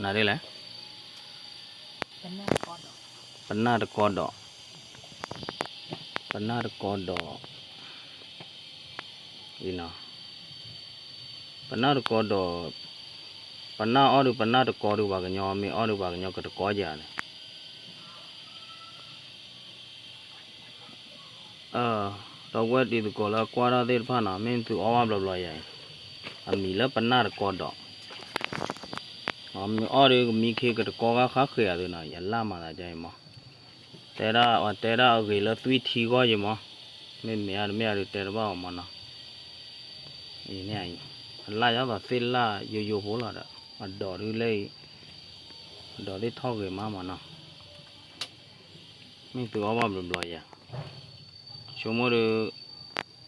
နဒ်လဲၣ်, ပနၢ်တကီဒီး, ပနၢ်တကီဒီး, အံၤနီၤ, ပနၢ်တကီဒီး, ပနၢ်အီၣ်ဒုး ပနၢ်တကီဒုး ပှၤကညီမ့ၢ်အီၣ်ဒုး ပှၤကညီကတကီယၤန့ၣ် ဒီပုၢ်ဝဲၢ်တံၤသကိးလၢကွၢ်ထီၣ်သ့ၣ်တဖၣ်နီၤ, မ့ၢ်သုအီၣ်ဘၣ်ဘျီဘျီယၤအံၤ, အမံၤလၢပနၢ်တကီဒီး, မ့ၢ်အီၣ်ဒုးကမံခ့ကတကီဂၤဃါဃ့အသုနီၤ, ယလၢမၤသးဒ်အံၤမး, တဲဒၣ်အီၤတဲဒၣ်အဂ့ၤလၢသွံၣ်ထံဂီၢ်ယံၤမး, မ့မ့ၢ်အါတမ့ၢ်အါဒုးတဲတဘၣ်အီၤမးနီၤ, အံၤန့ၣ်အံၤ, အလၣ်ယါသိးသ့ၣ်လၣ်ယိယိဖိလီၤဒီး, အဒိးဒုးလၢအံၤ, အဒိးသ့ၣ်ထီၣ်ဂ့ၤမးမးနီၤ မ့ၢ်သုအီၣ်ဘၣ်ဘျီဘျီယၤ, ဆိကမိၣ်ဒုး,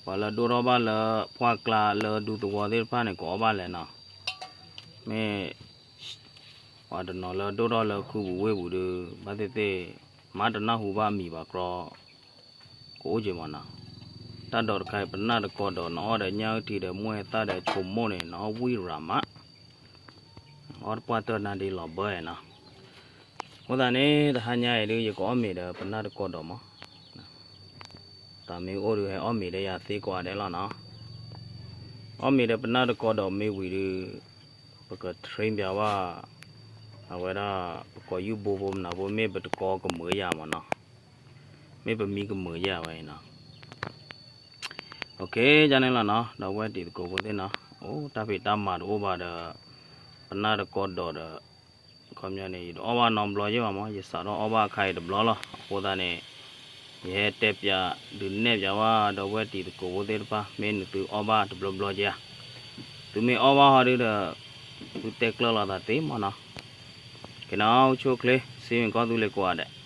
ပှၤလၢဒိၣ်ထီၣ်ဘၣ်လၢပှၢ်ကျါလၢဒူသဝီသ့ၣ်တဖၣ်န့ၣ် ကအီၣ်ဘၣ်လဲၣ်နီၤ, မ့ၢ်, ပှၤတနီၤလၢဒိၣ်ထီၣ်လၢခုပူၤဝ့ၢ်ပူၤဒုး, ဘၣ်သ့ၣ်သ့ၣ်, မ့ၢ်တနၢ်ဟူဘၣ်မံၤဘၣ်ကြီ, ကအိၣ်က့ၤမးနီၤ, တၢ်ဒိးတခါအံၤ ပနၢ်တကီဒီး နအီၣ်ဒီးညၣ်အုၣ်ထံဒီးမူၢ်သၣ်ဒီးဆိမိၣ်န့ၣ် နအီၣ်ဝံၣ်ရၤမး အီၣ်တပှၢ်တၢၢ်နါဒ့လီၤဘၢနီၤ, အဃိသတးန့ၣ် တဟါညါအံၤဒုး ယကအီၣ်မ့ၤဒီးပနၢ်တကီဒီးမး, တၢ်မ့ၢ်အိၣ်ဒုးဟဲအီၣ်မ့ၤဒီးယၤသ့ကွၢ်ဒဲးလီၤနီၤ, အီၣ်မ့ၤဒီးပနၢ်တကီဒီးမ့ၢ်ဝံၤဒုး, ပက train ပၠးဘၣ်, အဝဲဒၣ်, ပကိးယူၢ်ဘိဖိမနုၤဖိ မ့ၢ်ပတကီကမုာ်ယၤမးနီၤ, မ့ၢ်ပမံကမုာ်ယၤဝဲအံၤနီၤ OK ယန့ၣ်လီၤနီၤ, ဒီပုၢ်ဝဲၢ်တံၤသကိးဖိသ့ၣ်နီၤ, အိၣ်တၢ်ဖံးတၢ်မၤတအိၣ်ဘၣ်ဒီး, ပနၢ်တကီဒီးဒီး, ခီပညီန့ၣ် ယတအီၣ်ဘၣ်နီတဘျီယဲၢ်ဘၣ်မး, ယစးထီၣ်အီၣ်ဘၣ်အခါအံၤတဘျီလီၤ, အဃိသတးန့ၣ်, ယဟဲတဲပၠးဒုးနဲၣ်ပၠးဝဲဒီပုၢ်ဝဲၢ်တံၤသကိးဖိသ့ၣ်တဖၣ် မ့ၢ်နသုအီၣ်ဘၣ်တဘျီဘျီကဧါ, သုမ့ၢ်အီၣ်ဘၣ်ဟီဒုးဒီး, သုတဲကျၢၢ်လိာ်သးသ့မးနီၤ, ကနီၤ အိၣ်ဆူၣ်အိၣ်ချ့ စံးမ့ၢ်ကီၢ်သူလ့ၤကိးဂၤဒဲး